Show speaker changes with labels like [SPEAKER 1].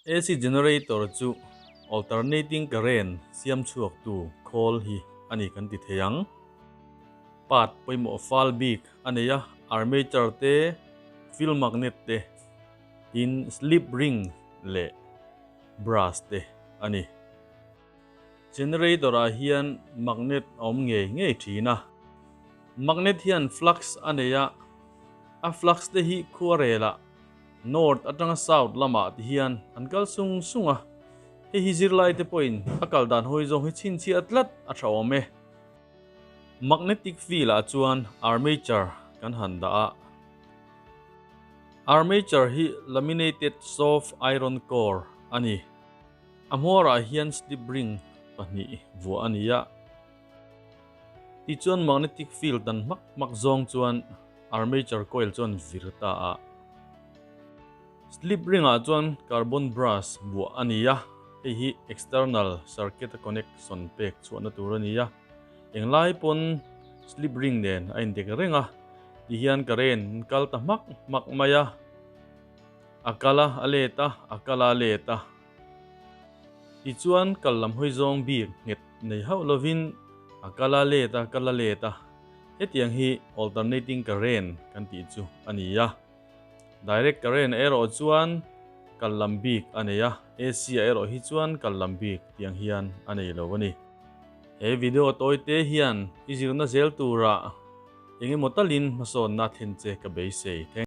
[SPEAKER 1] AC generator chu alternating current siam chhuaktu khawl hi a ni kan ti thei ang. Part pawimawh fal bik a nei a, armature te, field magnet te, tin slip ring leh brush te a ni. Generator ah hian magnet a awm ngei ngei thin a. Magnet hian flux a nei a, a flux te hi khuarelah North atanga South lamah ti hian an kal sung sung a, hei hi zirlai te pawhin a kal dan hawi zawng hi chhinchhiah tlat a tha awm e. Magnetic field ah chuan armature kan han dah a, armature hi laminated soft iron core a ni. A hmawrah hian slip ring pahnih vuah a ni a. Tichuan magnetic field dan hmak hmak zawng chuan armature coil chuan vir ta a. Slip ring ah chuan carbon brush buah a ni a, hei hi external circuit a connection pek chhuahna tur a ni a. Englai pawn slip ring nen a indek reng a, tihian current kal ta hmak hmak mai a. A kal a, a let a, a kal a, a let a. Tichuan kal lam hawi zawng bik nghet nei hauh lovin a kal a let a, kal a let a. Hetiang hi alternating current kan tih chu a ni a. Direct current erawh chuan kal lam bik a nei a, AC ah erawh hi chuan kal lam bik tiang hian a nei lo a ni. He video tawi te hian i zirna zel turah engemaw talin hmasawnna thlen che ka beisei. Thank.